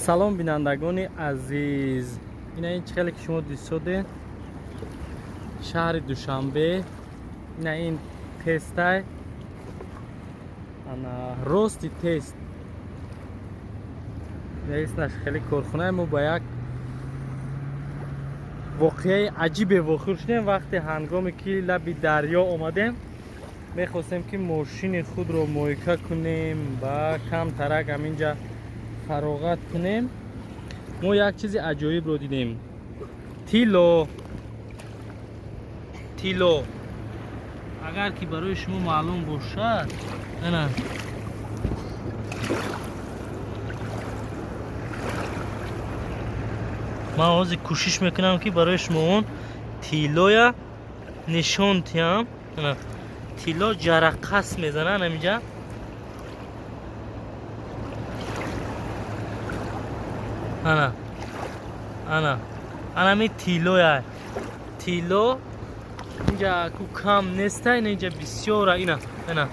Салом, бинандагони азиз. Ина ин чӣ хеле ки шумо дидсодед, шаҳри Душанбе. Ина ин тестай, ана рости тест наш хеле корхонаи мо. Ба як воқеаи аҷибе вохӯр шудем. Вақте ҳангоме ки лаби дарё омадем, мехостем ки мошини худро мойка кунем ва камтарак ҳаминҷа фароғат кунем, мо як чизи аҷоибро дидем: тилло. Тилло, агар ки барои шумо маълум бошад, ана ман ҳозир кӯшиш мекунам, ки барои шумо он тиллоя нишон диҳам. Тилло ҷарақас мезанад ҳаминҷа. Ана, ана, анами тиллоя. Тилло инҷа ку кам неста, ина инҷа бисёра. Ина, ина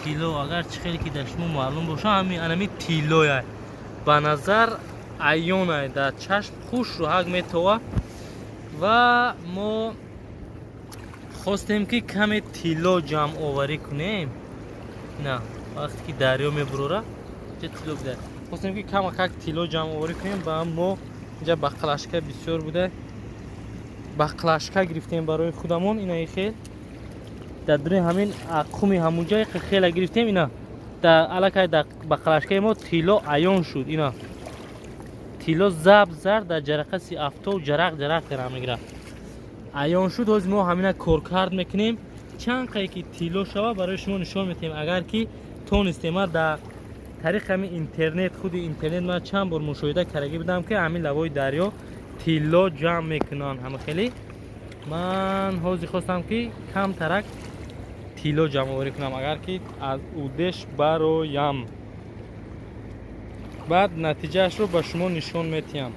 тилло, агар чӣ хеле ки дар шумо маълум боша, ҳами анами тиллоя ба назар аёнай, дар чашм хуш рӯҳак метова. Ва мо хостем, ки каме тилло ҷамъоварӣ кунем. На вақте ки дарё мебурора, тилло буда. Хостем, ки камакак тилло ҷамъоварӣ кунем. Ба мо инҷа баклажка бисёр буда, баклажка гирифтем барои худамон. Инаи хел дар дури ҳамин қуми ҳамунҷа хела гирифтем. Ина аллакай дар баклажкаи мо тилло аён шуд. Ина тилло заб зард дар ҷарақаси афтоб ҷарақ ҷарақ кара мегирад, аён шуд. Ҳозир мо ҳамина коркард мекунем. Чанд қае ки тилло шава, барои шумо нишон медиҳем, агар ки тонистем. Ма дар тариқи ҳамин интернет, худи интернет, ман чанд бор мушоҳида кардагӣ будам, ки ҳамин лавои дарё тилло ҷамъ мекунанд. Ҳама хеле ман ҳозир хостам, ки камтарак тилло ҷамъоварӣ кунам, агар ки аз удеш бароям, баъд натиҷаашро ба шумо нишон метиҳам.